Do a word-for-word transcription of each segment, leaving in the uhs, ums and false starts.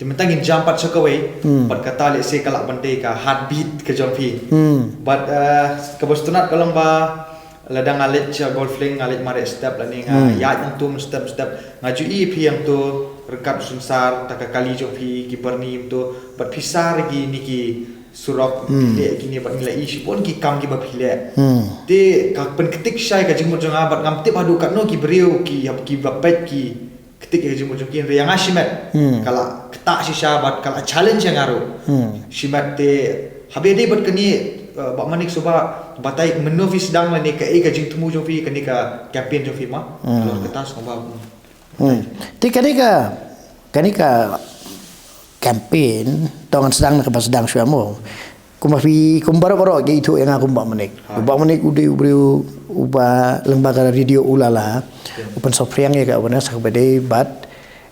Te mynta ngin jump pat sha kawei, hmm, bad kata lehse ka lah ban dei ka heartbeat ka jong phi. Hmm. Bad, eh, kaba sngewtynnat ka long ba lada nga leit sha Golf Link, nga leit mareh step lane nga, hmm, ïaid hangto step step. Nga ju ïohi phi hangto ryngkat u synsar, ta ka kali jong phi, ki byrni hangto, bad phi sar ïa kine ki surok, hmm, phi leh kine bad ngi la ïohi shibun ki kam kiba phi leh. Hmm. Te ka pynktik shai ka jingmut jong nga bad ngam tip haduh katno ki briew ki, kiba peit ki ktik ïa ka jingmut jong ki, hynrei ïa nga shimet. Hmm. Ka la ktah shisha bad ka la challenge ïa nga ruh. Hmm. Shimet te haba ïadei bad kane, eh, Bah Manik, sngewbha batai mynno phi sdang lane kaei ka jingthmu jong phi kane ka campaign jong phi ma. Hmm. Lor kata sngewbha. Hmm. Te kane ka, kane ka campaign, to ngan sdang na kaba sdang shuwa mo. Kumba phi, kumba baroh baroh ki ithuh ïa nga kum Bah Manik. Ha. U Bah Manik u dei u briew uba lyngba ka radio Ulala, ya, u pynsaphriang ïa ka awareness kaba dei bad,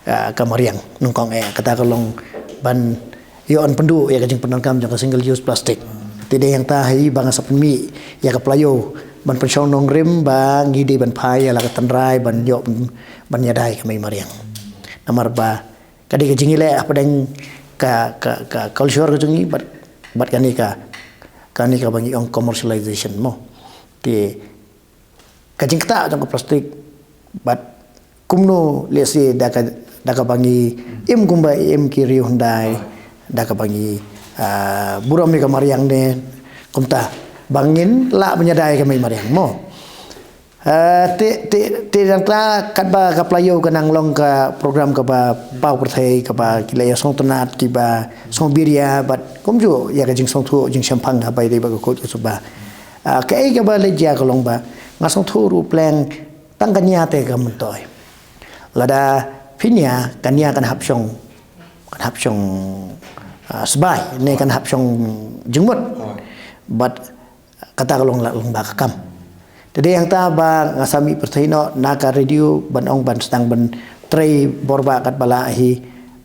ah, ka mariang nyngkong eh, kata ka long ban ïoh ban pynduh ïa ka jingpyndonkam jong ka single use plastic. Te dei hangta hi ba nga sa pynmih ïa ka pla ïew ban pynshong nongrim ba ngi dei ban phai ïa la ka tynrai ban ïoh ban ïada ïa ka mei mariang. Namar ba ka dei ka jingïaleh hapdeng ka, ka, ka culture ka jong ngi bad, bad kane ka, kane kaba ngi ong commercialization mo. Te ka jingktah jong ka plastik bad kumno lehse da ka, da kaba ngi im kumba im ki riew hyndai, da kaba ngi, ah, burom ïa ka mariang ne kumta ba ngin lah ban ïada ïa ka mei mariang mo. Ah, te, te, te dang ta katba ka pla ïew ka nang long ka program kaba paw pyrthei kaba ki la ïa sngewtynnat kiba sngewbha ïa bad kumjuh ïa ka jingsngewthuh jingshemphang haba ïadei bad ka khuid ka suba. Ah, kaei kaba leit jia ka long ba nga sngewthuh ruh pleng tang ka nia te ka myntoi. Lada phi nia, ka nia kan hap shong, kan hap shong, ah, sbai ne kan hap shong jingmut. Bad kata ka long la long ba ka kam. Te dei hangta ba nga sa mih pyrthei noh na ka radio ban ong ban sdang ban trei bor ba katba lah hi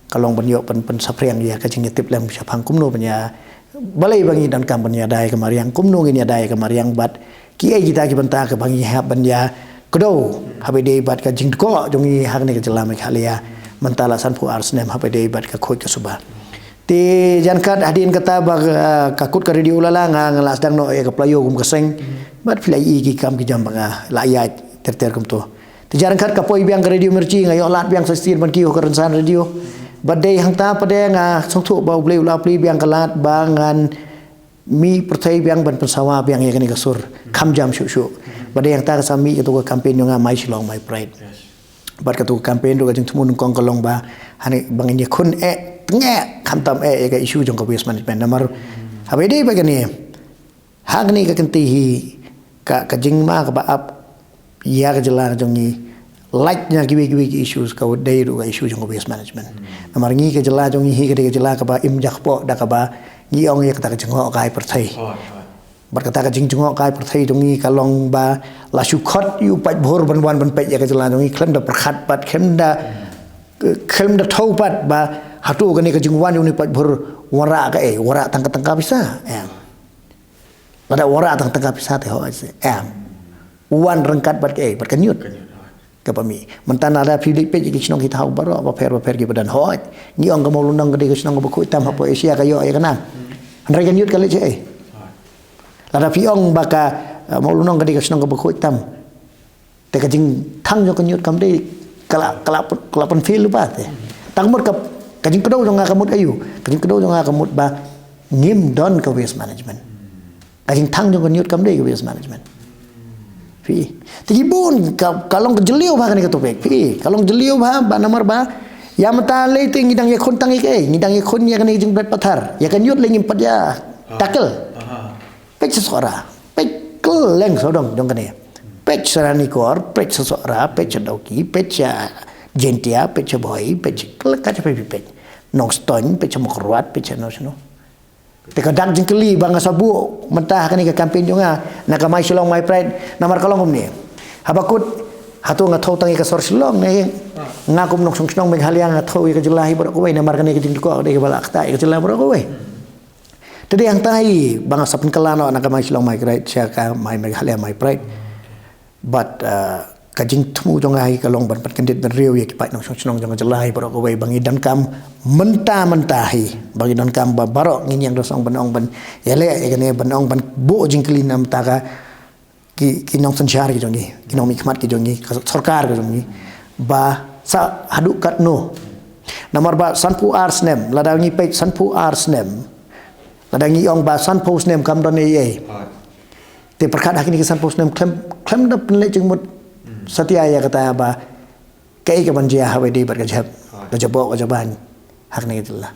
ka long ban ïoh pyn, pynsaphriang ïa ka jingïatip lem shaphang kumno ban ïa balei ba ngi donkam ban ïada ïa ka mariang, kumno ngin ïada ïa ka mariang bad kiei kita ki bynta kaba ngi hap ban ïa kdew haba ïadei bad ka jingdkhoh jong ngi ha kane ka jylla Meghalaya mynta la sanphew ar snem haba ïadei bad ka khuid ka suba. Te jan kat hadien kata ba, ah, ka kut ka radio Ulala nga, nga la sdang noh ïa ka pla ïew kum ka seng. Bad phi la ïohi ki kam ki jam ba nga la ïaid ter ter kumto. Te jan kat ka poi biang ka Radio Mirchi nga ïoh lad biang sa shisien ban kiew ha ka rynsan radio. Bad dei hangta pat de nga sngewthuh ba U Blei u la plie biang ka lad ba ngan mih pyrthei biang ban pynsawa biang ïa kane ka sur kham jam shuh shuh. Bad dei hangta ka sa mih kato ka campaign jong nga My Shillong My Pride. Bad kato ka campaign ruh ka jingthmu nyngkong ka long ba hane ba ngin ïakhun eh teng eh khamtam eh ïa ka issue jong ka waste management. Namar haba ïadei bad kane, ha kane ka kynti hi ka, ka jingma kaba ap ïa ka jylla jong ngi, lait na kiwei kiwei ki issues ka dei ruh ka issue jong ka waste management. Namar ngi ka jylla jong ngi hi ka dei ka jylla kaba im jakpoh da kaba ngi ong ïa kata ka jingngaikai pyrthei. Bad kata ka jingjngoh kai pyrthei jong ngi ka long ba la shu khot ïa u paidbah ban wan ban peit ïa ka jylla jong ngi khlem da pyrkhat pat khlem da, khlem da thew pat ba hato kane ka jingwan jong u paidbah wanrah kaei, wanrah tang ka tang ka pisa. Em. Lada wanrah tang tang ka pisa te hooid se. Em. Wan ryngkat bad kaei, bad ka ñiut. Kaba mih. Mynta lada phi leit peit ïa ki shnong ki thaw baroh bapher bapher kiba don hooid. Ngi ong ka Mawlynnong ka dei ka shnong kaba khuid tam hapoh Asia ka ïoh ïa ka nam. Hynrei ka ñiut ka leit shaei. Lada phi ong ba ka, eh, Mawlynnong ka dei ka shnong kaba khuid tam. Te ka jingthang jong ka ñiut kam dei ka la, ka la, ka la pynfail lypa te. Tang mut ka, ka jingkdew jong nga ka mut aïu. Ka jingkdew jong nga ka mut ba ngim don ka waste management. Ka jingthang jong ka ñiut kam dei ka waste management. Phi. Te ki bun ka, ka long ka jylliew bha kane ka topic. Phi. Ka long jylliew bha, ba namar ba ïa mynta lei te ngi dang ïakhun tang ïa kaei, ngi dang ïakhun ïa kane ka jingbret pathar. Ïa ka ñiut lei ngim pat ïa tackle. Peit sha Sohra. Peit kylleng sawdong jong kane. Peit sha Ranikor, peit sha Sohra, peit sha Dawki, peit sha Jaintia, peit sha Bhoi, peit sha kylleng ka jaka phi peit. Nongstoiñ, peit sha Mawkyrwat, peit sha no sha no. Te ka dak jingkylli ba nga sa buh mynta ha kane ka campaign jong nga na ka My Shillong My Pride namar ka long kumne. Haba kut hato nga thew tang ïa ka sor Shillong ne nga kum nongshong shnong Meghalaya nga thew ïa ka jylla hi baroh kawei namar kane ka jingdkhoh ka dei kaba la ktah ïa ka jylla baroh kawei. Te dei hangta hi ba nga sa pynkylla noh na ka My Shillong My Pride sha ka My Meghalaya My Pride. But, uh, Ka jingthmu jong nga hi ka long ban pat kyndit bynriew ïa ki paid nongshong shnong jong ka jylla hi baroh kawei ba ngi donkam mynta mynta hi ba ngi donkam ba baroh ngin ïeng da song ban ong ban ïaleh ïa kane ban ong ban buh jingkylli na mynta ka ki ki nongsynshar ki jong ngi, ki nongmihkhmat ki jong ngi, ka sorkar ki jong ngi ba sa haduh katno. Namar ba sanphew ar snem, lada ngi peit sanphew ar snem, lada ngi ong ba sanphew snem kam don ei ei. Te pyrkhat ha kine ki sanphew snem khlem khlem da pynleit jingmut satia ïa kata ba kaei ka ban jia ha ba dei bad ka jhep ka jaboh ka jaban ha kane ka jylla.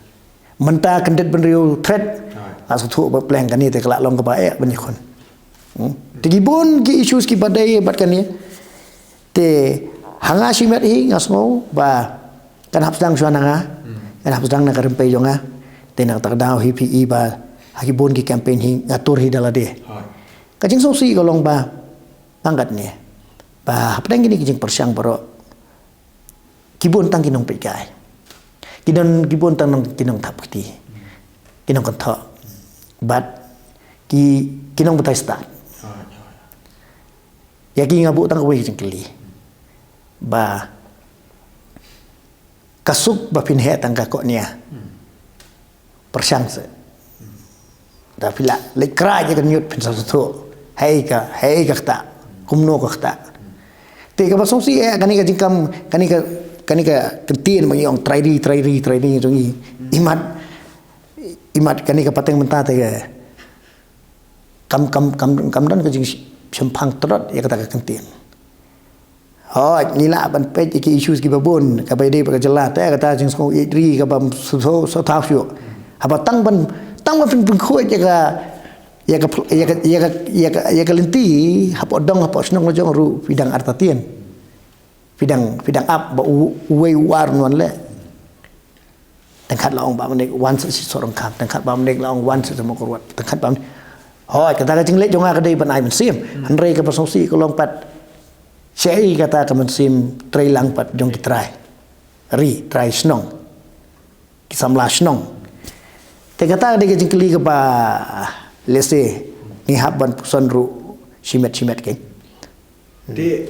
Mynta kyndit bynriew threat la sngewthuh ba pleng kane te ka la long kaba eh ban ïakhun. Te ki bun ki issues ki ba dei bad kane te ha nga shimet hi nga sngew ba kan hap sdang shuwa na nga, kan hap sdang na ka rympei jong nga. Te na kata ka daw hi phi i ba ha ki bun ki campaign hi nga tur hi da lade. Ka jingsngewsih ka long ba tang katne ba hapdeng kine ki jingpyrshang baroh ki bun tang ki nongpeitkai, ki don ki bun tang nong ki nongthap kti, ki nongkynthoh bad ki ki nongbatai stad. Ïa ki nga buh tang kawei ka jingkylli ba ka suk ba phin heh tang ka koh nia pyrshang se da phi la leit kra ïa ka ñiut phin sa sngewthuh hei ka hei ka kta kumno ka kta. Te ka ba sngewsih eh kane ka jingkam kane ka kane ka kyntien ba ngi ong trai ri trai ri trai ri jong ngi imat imat kane ka pateng mynta te ka kam kam kam kam don ka jingshemphang tlot ïa kata ka kyntien. Hooid ngi lah ban peit ïa ki issues ki ba bun kaba ïadei bad ka jylla te kata jingsngew ïeit ri kaba sngewthuh sngewthuh shuh. Haba tang ban tang ban pyn pynkhuid ïa ka ïa ka ïa ka ïa ka ïa ka ïa ka lynti hapoh dong hapoh shnong la jong ruh phi dang artatien. Phi dang phi dang ap ba u uwei u ar nwan leh. Tang khat la ong ba mnik wan sa shi sorong kam tang khat ba mnik la ong wan sa sa mokor wat tang khat ba mnik. Hooid kata ka jingleh jong nga ka dei ban ai mynsiem. Hynrei ka ba sngewsih ka long pat. Shaei kata ka mynsiem trai lang pat jong ki trai ri trai shnong ki samla shnong. Te kata ka dei ka jingkylli ka ba lehse ngi hap ban puson ruh shimet shimet kein. Te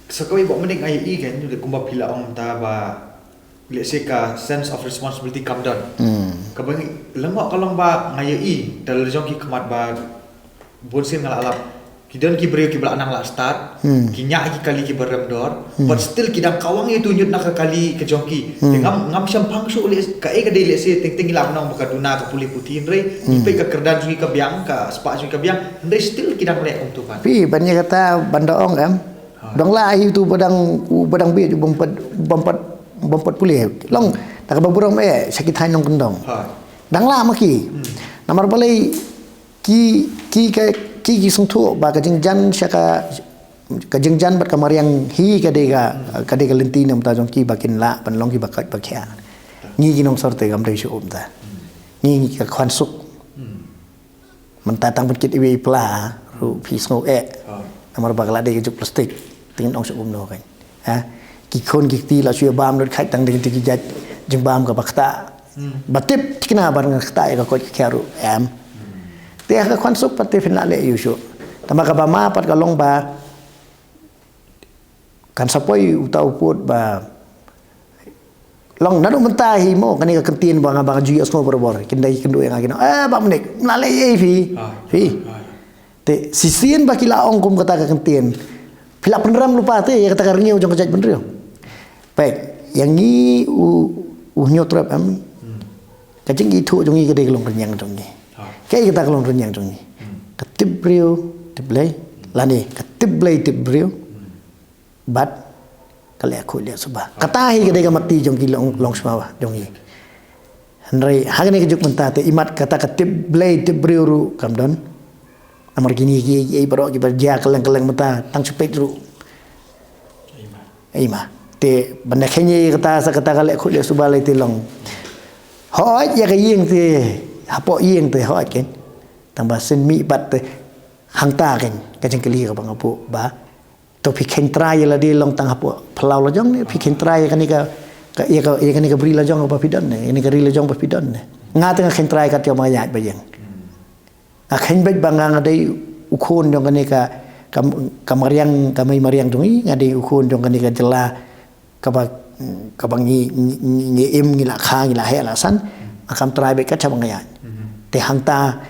sa kawei ba mnik nga ïa i kein kumba phi la ong ta ba lehse ka sense of responsibility kam don. Ka ba ngi lyngngoh ka long ba nga ïa i da la jong ki khmat ba bun sien nga la lap ki don ki briew ki ba la nang la start ki ñiah ki kali ki ba rem dor but still ki dang kawang ïa tu ñiut na ka kali ka jong ki. Te ngam ngam shemphang shuh leh ka e ka dei lehse teng teng ngi la nang ba ka duna ka pule puthi hynrei ngi peit ka kyrdan jong ki ka biang ka spah jong ki ka biang hynrei still ki dang leh kum tu kan. Phi ban ïa kata ban da ong em. Dang la hi tu ba dang ba dang bit bam pat bam pat bam pat pule. Long ta ka ba burom eh sha ki thaiñ nongkyndong. Dang la ma ki. Namar balei ki ki ka ki ki sngewthuh ba ka jingjan sha ka ka jingjan bad ka mariang hi ka dei ka ka dei ka lynti na mynta jong ki ba kin lah ban long ki ba koit ba khiah. Ngi ki nongsor te kam dei shu um ta. Ngi ngi ka khwan suk. Mynta tang ban kit iwei i pla ruh phi sngew eh. Namar ba ka la dei ka juk plastik te ngin ong shu kumno kan. Ha ki khun ki kti la shu ïa bam lut khat tang dei ki jait jingbam ka ba kta. Ba tip thikna ba nga kta ïa ka koit ka khiah ruh em. Te ha ka khwan suk pat te phin la leh ïa u shuh. Tang ba ka ba ma pat ka long ba kan sa poi uta u pud ba long naduh mynta hi mo kane ka kyntien ba nga ba nga ju ïohsngew barabor kin dei kynduh ïa nga kin ong eh ba mnik mla leh ei phi phi. Te shisien ba ki la ong kum kata ka kyntien phi la pynrem lypa te ïa kata ka rngiew jong ka jaitbynriew. Peit ïa ngi u u Hynñiewtrep em ka jingithuh jong ngi ka dei ka long rynïeng jong ngi. Kaei kata ka long rynïeng jong ngi ka tip briew tip Blei lane ka tip Blei tip briew. Bad ka leh khuid leh suba kata hi ka dei ka mati jong ki long long sma jong ngi. Hynrei ha kane ka juk mynta te imat kata ka tip Blei tip briew ruh kam don. Namar kine ki ei baroh ki ba jia kylleng kylleng mynta tang shu peit ruh. Ei ma te ban da khein ïa kata sa kata ka leh khuid leh suba lei te long. Hooid ïa ka ïing te hapoh ïing te hooid ken. Tang ba sien mih bad te hangta ken ka jingkylli ka ba nga buh ba To phi khein trai ïa lade long tang hapoh phyllaw la jong ne phi khein trai ïa kane ka, ka ïa ka ïa kane ka bri la jong ba phi don ne ïa kane ka ri la jong ba phi don ne. Nga te nga khein trai kat ïa ma ïaid ba ïeng. Nga khein beit ba nga nga dei u khun jong kane ka Kam, ka mariang, ka mei mariang jong i, nga dei u khun jong kane ka jylla, kaba, kaba ngi, ngi, ngi, ngi im, ngi la kha, ngi la heh, la san, nga kam trai bad ka chap nga ïaid. Te hangta,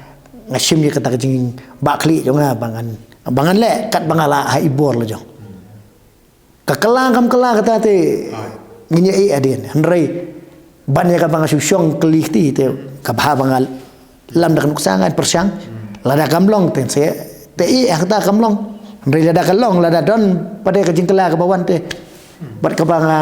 nga shim ïa kata ka jingbakla jong nga, ba ngan, ba ngan leh, katba nga lah, ha i bor la jong. Ka kylla kam kylla kata te, ngin ïa ïeh hadien. Hynrei, ban ïa kaba nga shu shong kylli kti te, ka bha ba nga lam da ka nuksa nga pyrshang. Lada kam long te, se, te ïeh hangta kam long. Hynrei lada ka long, lada don, pat ka jingkylla kaba wan te. Bad kaba nga,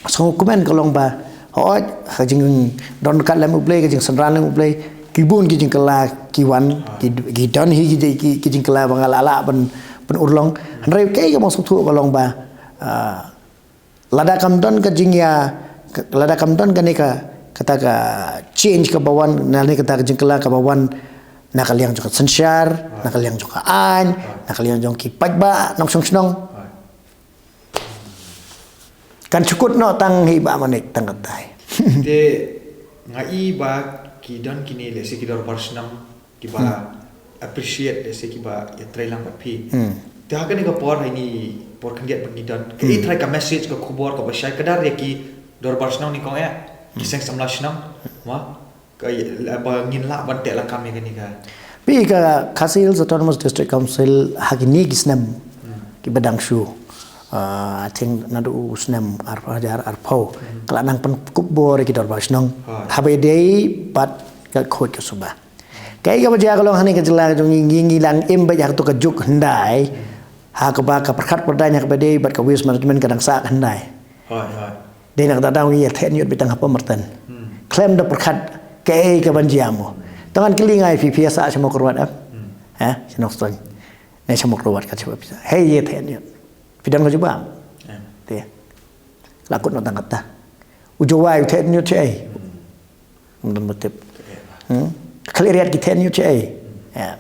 sngewkmen ka long ba, hooid, ka jingdon kat lem U Blei, ka jingsynran lem U Blei, ki bun ki jingkylla, ki wan, ki, ki don hi ki, ki, ki jingkylla ba nga lah lah ban, ban urlong. Hynrei kaei kaba nga sngewthuh ka long ba, ah, lada kam don ka jingïa, lada kam don kane ka, kata ka change kaba wan, na ne kata ka jingkylla kaba wan, na ka liang jong ka synshar, na ka liang jong ka aiñ, na ka liang jong ki paidbah, nongshong shnong. Kan shu kut noh tang hi ba manik tang katai. Te nga i ba ki don kine lehse ki dorbar shnong kiba appreciate lehse kiba ïatreilang bad phi. Hmm. Te ha kane ka por ha ini por khyndiat ba ngi don. Ka i trai ka message ka khubor kaba shai ka dar ïa ki dorbar shnong nyngkong eh. Ki seng samla shnong. Ma. Ka i, ba ngin lah ban teh lakam ïa kane ka. Phi ka Khasi Hills Autonomous District Council ha kine ki snem. Hmm. Kiba dang shu. Ah, I think naduh u snem arphew hajar arphew. Hmm. Ka la nang pynkup bor ïa ki dorbar shnong. Hooid. Haba ïadei bad ka khuid ka suba. Kaei kaba jia ka long ha kane ka jylla ka jong ngi, ngi, ngi la im beit ha kato ka juk hyndai. Hmm. Ha kaba ka pyrkhat pyrdaiñ ha kaba ïadei bad ka waste management ka dang sah hyndai. Hooid, hooid. Dei na kata daw ngi ïa theh ñiut beit tang ha Pammartan. Hmm. Khlem da pyrkhat kaei kaban jia mo. Tang ngan kylli nga ïa phi, phi ïa sah sha Mawkyrwat em? Hmm. Ha? Sha Nongstoiñ. Ne sha Mawkyrwat ka sha ba phi sah. Hei ïa theh ñiut. Phi don ka jubab. Em. Te. La kut noh tang kata. U Jowai u theh ñiut shaei. Hmm. Ym don ba tip. Hmm? Ka Khliehriat ki theh ñiut shaei. Hmm. Em.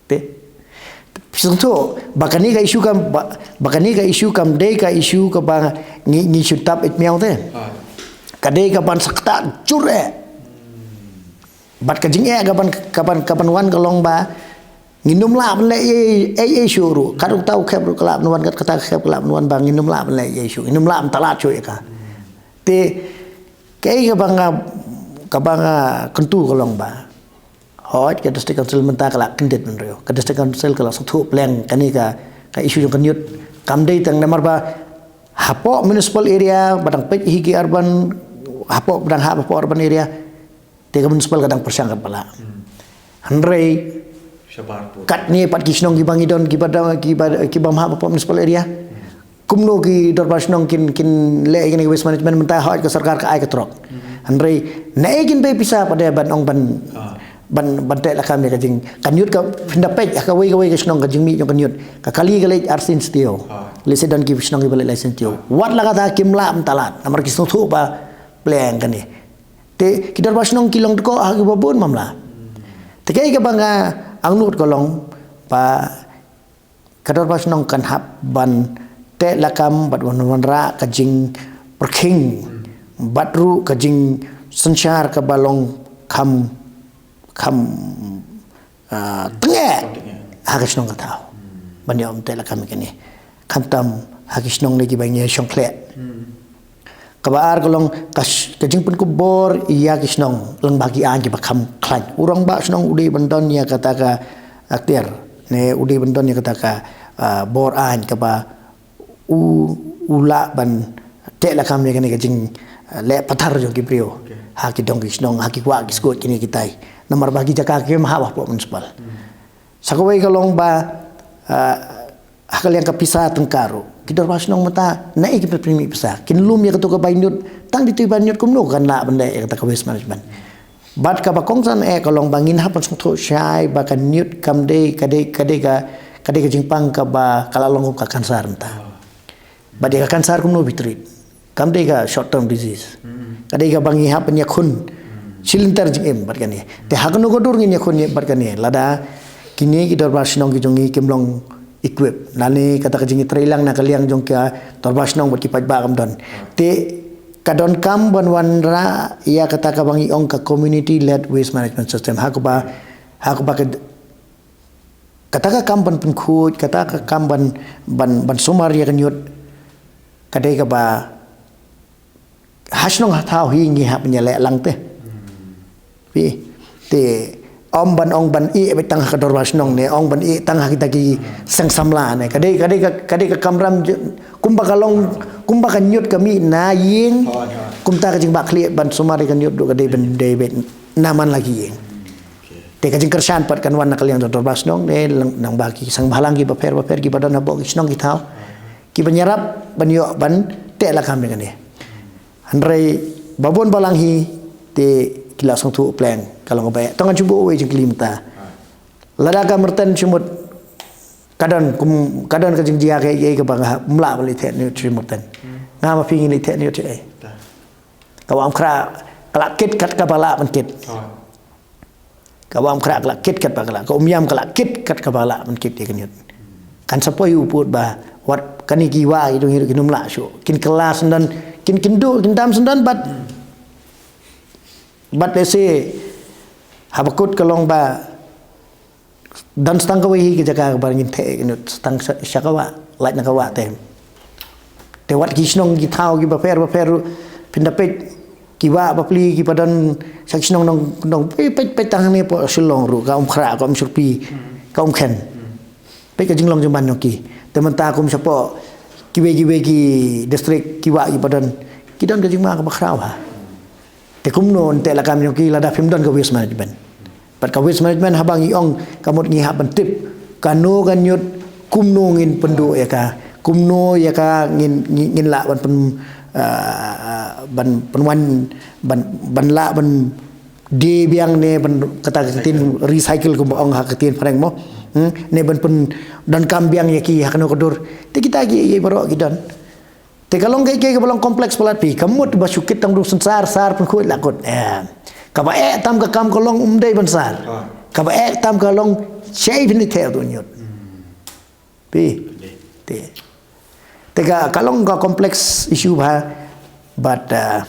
Te. Sngewthuh, ba kane ka issue kam, ba, ba kane ka issue kam dei ka issue kaba ngi, ngi shu tap ïa miaw te. Ah. Ka dei kaban sa ktah jur eh. Bad ka jingeh kaban, kaban, kaban wan ka long ba ngin ym lah ban leh ei, ei, ei shuh ruh. Kat uta u khep ruh ka lah ban wan, kat kata ka khep ka lah ban wan ba ngin ym lah ban leh ei shuh. Ngin ym lah ban talad shuh ïa ka. Te, kaei kaba nga, kaba nga kyntu ka long ba. Hooid, ka District Council mynta ka la kyndit bynriew. Ka District Council ka la sngewthuh pleng kane ka, ka issue jong ka ñiut. Kam dei tang namar ba hapoh municipal area, ba dang peit hi ki urban, hapoh, ba dang hap hapoh urban area. Te ka municipal ka dang pyrshang katba lah. Hmm. Hynrei, shabar put. Katne pat ki shnong kiba ngi don, kiba dang, kiba, kiba ym hap hapoh municipal area. Hmm. Kumno ki dorbar shnong kin, kin leh ïa kane ka waste management mynta hooid ka sorkar ka ai ka trok. Hmm. Hynrei, naei kin pei pisa pat ban ong ban, ah, ban, ban teh lakam ïa ka jing. Ka ñiut ka pynda peit ha kawei kawei ka shnong ka jingmih jong ka ñiut. Ka kali ka leit arsien shtiew. Ah. Lehse don ki shnong kiba leit laisien shtiew. Ah. Wat la kata kim lah ban talad. Namar ki sngewthuh ba pleng kane. Te ki dorbar shnong ki long dkoh ha kiba bun mamla. Hmm. Te kaei kaba nga angnud ka long ba ka dorbar shnong kan hap ban teh lakam bad ban wanrah ka jingpyrkhing bad ruh ka jingsynshar kaba long kham, kham, ah, tyngeh ha ka shnong ka thaw. Ban ïoh teh lakam ïa kane. Khamtam ha ki shnong ne kiba ngi shong khleh. Hmm. Kaba ar ka long ka sh-, ka jingpynkup bor ïa ki shnong lyngba ki aiñ kiba kham khlaiñ. U rangbah shnong u dei ban don ïa kata ka atiar ne u dei ban don ïa kata ka, ah, bor aiñ kaba u, u lah ban teh lakam ïa kane ka jing, ah, leh pathar jong ki briew. Okay. Ha ki dong ki shnong, ha ki kwah ki skud kine kitai. Namar ba ki jaka kim hap hapoh municipal. Hmm. Sa kawei ka long ba, ah, ha ka liang ka pisa tyngka ruh. Ki dorbar shnong mynta, naei ki pynmih pisa. Kin lum ïa kato ka bai ñiut, tang dei tu bai ñiut kumno kan lah ban leh ïa kata ka waste management. Bad kaba kongsan eh ka long ba ngin hap ban sngewthuh shai ba ka ñiut kam dei, ka dei, ka dei ka, ka dei ka jingpang kaba ka la long kum ka kansar mynta. Bad ïa ka kansar kumno phi treat. Kam dei ka short term disease. Hmm. Ka dei kaba ngi hap ban ïakhun. Hmm. Shi lynter jingim bad kane. Te ha kano ka dur ngin ïakhun bad kane. Lada kine ki dorbar shnong ki jong ngi kim long equip. Lane kata ka jingïatreilang na ka liang jong ka dorbar shnong bad ki paidbah kam don. Hmm. Te ka donkam ban wanrah ïa kata kaba ngi ong ka community led waste management system. Ha kaba, ha kaba ka Kata ka kam ban pynkhuid, kata ka kam ban, ban, ban sumar ïa ka ñiut, ka dei kaba ha shnong ha thaw hi ngi hap ban ïaleh lang te. Phi, te ym ban ong ban ïeh beit tang ha ka dorbar shnong ne ong ban ïeh tang ha kita ki seng samla ne. Ka dei, ka dei ka, ka dei ka kamram ju-, kumba ka long, kumba ka ñiut ka mih na ïing. Kumta ka jingbakla ban sumar ïa ka ñiut ruh ka dei ban dei beit na man la ki ïing. Te ka jingkyrshan pat kan wan na ka liang jong dorbar shnong ne lang, nang ba ki seng bhalang kiba pher bapher kiba don hapoh ki shnong ki thaw, kiban ïarap ban ïoh ban teh lakam ïa kane. Hynrei ba bun balang hi te ki la sngewthuh pleng, ka long kaba eh. To ngan shu buh wei jingkylli mynta. Lada ka Myrten shu mut ka don kum, ka don ka jingjia kaei kaei kaba nga hap, ym lah ban leit theh ñiut sha Myrten. Nga ma phi ngin leit theh ñiut shaei? Ka Wah Umkhrah ka la kit kat kaba lah ban kit. Ka Wah Umkhrah ka la kit kat ba ka la, ka Umiam ka la kit kat kaba la ban kit ïa ka ñiut. Kan sa poi u pud ba wat kane ki wah ki dong hi ruh kin ym lah shuh. Kin kylla syndon, kin, kin duh, kin dam syndon bad, bad lehse haba kut ka long ba don tang kawei hi ka jaka kaba ngin theh ïa ka ñiut, tang sha, sha ka wah, lait na ka wah te. Te wat ki shnong ki thaw kiba pher bapher ruh, phin da peit ki wah bapli kiba don sha ki shnong nong, nong peit, peit, peit tang hangne hapoh Shillong ruh, ka Umkhrah, ka Umshyrpi, ka Umkhen. Peit ka jinglong jingman jong ki. Te mynta kum shapoh kiwei kiwei ki district ki wah kiba don, ki don ka jingma kaba khraw ha. Te kumno yn teh lakam jong ki lada phim don ka waste management? Bad ka waste management haba ngi ong ka mut ngi hap ban tip kano ka ñiut, kumno ngin pynduh ïa ka, kumno ïa ka ngin, ngin, ngin lah ban pyn, ah, ban pynwan, ban, ban lah ban die biang ne ban kata ka ktien recycle kumba ong ha ka ktien phareng mo. Hmm? Ne ban pyndonkam biang ïa ki ha kano ka dur. Te kita ki, ïa baroh ki don. Te ka long kaei kaei kaba long complex palat phi, ka mut ba shu kit tang u synsar, sar pynkhuid la kut. Eh. Kaba eh tam ka kam ka long ym dei ban sar. Kaba eh tam ka long shaei phin ïa theh u ñiut. Phi. Te. Te ka, ka long ka complex issue ba, but, uh,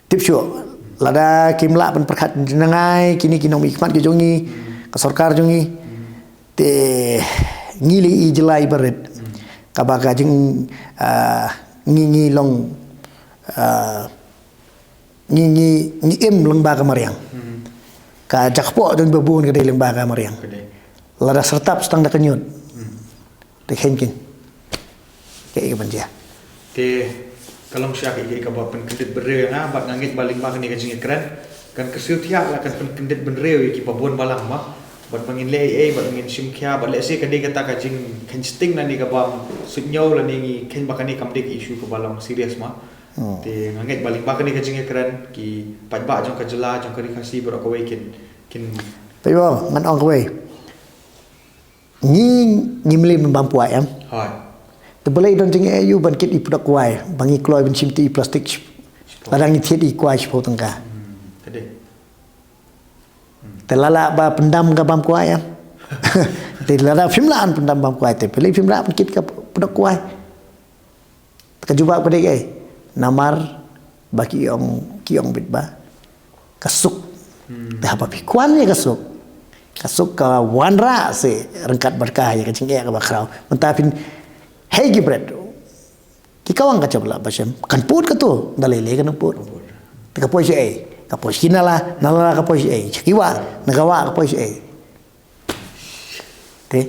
tip shuh, lada kim lah ban pyrkhat nangai kine ki nongmihkhmat ki jong ngi, ka sorkar jong ngi, te ngi la i jylla iba rit. Kaba ka jing, ah, ngi, ngi long, ah, ngi, ngi, ngi im lyngba ka mariang. Ka jakpoh jong ba bun ka dei lyngba ka mariang. Lada syrtap tang da ka ñiut. Te khein kin. Kaei kaban jia. Te ka long shisha kaei kaba pynkyndit bynriew ïa nga, bad nga ngeit ba lyngba kane ka jingïakren kan kyrsiew thiah, la kan pynkyndit bynriew ïa kiba bun balang ma. Bad ba ngin leh ei ei, bad ngin shim khia, bad lehse ka dei kata ka jingkhein sting lane ka bam suidñiew lane ngi khein ba kane kam dei ka issue kaba long serious ma. Te nga ngeit ba lyngba kane ka jingïakren ki paidbah jong ka jylla, jong ka Ri Khasi baroh kawei kin, kin. Paidbah, ngan ong kawei. Ngi, ngim leh ban bam kwai em. Te balei don jingeh ïa u ban kit i pdok kwai, ba ngi kloi ban shim te i plastik. Lada ngi thied i kwai shiphew tyngka. Te lada ba pyndam ka bam kwai em. Te lada phim lah ban pyndam bam kwai te balei phim lah ban kit ka pdok kwai. Ka jubab ka dei kaei? Namar ba ki ong, ki ong beit ba ka suk. Te haba phi kwah ïa ka suk, ka suk ka wanrah seh ryngkat bad ka ïa ka jingeh kaba khraw. Mynta phin hei ki bret, ki kawang ka jabla ba shem kan put ka tu, da lei lei kan put. Te ka poi shaei? Ka poi sha ki nala, nala ka poi shaei? Sha ki wah, na ka wah ka poi shaei? Te.